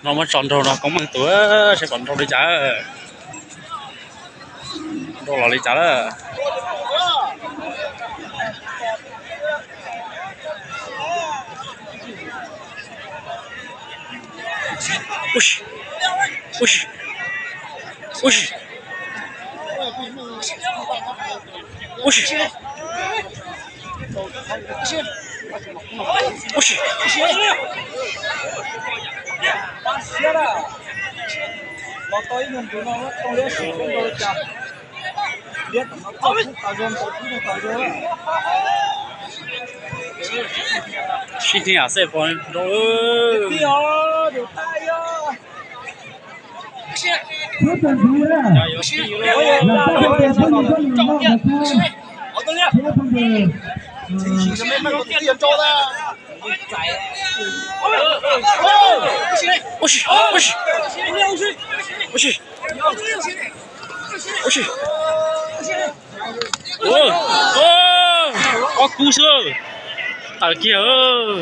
No muab tso nraug no, Koob Meej tus, saib pom nraug li cas, nraug los li cas lawm. Ub si, ub si, ub si, ub si, ub si. Sib tw yam xwb pom nraug. Ub si, ub si, ub si, ub si. Ob kub xwb, tawm kiag.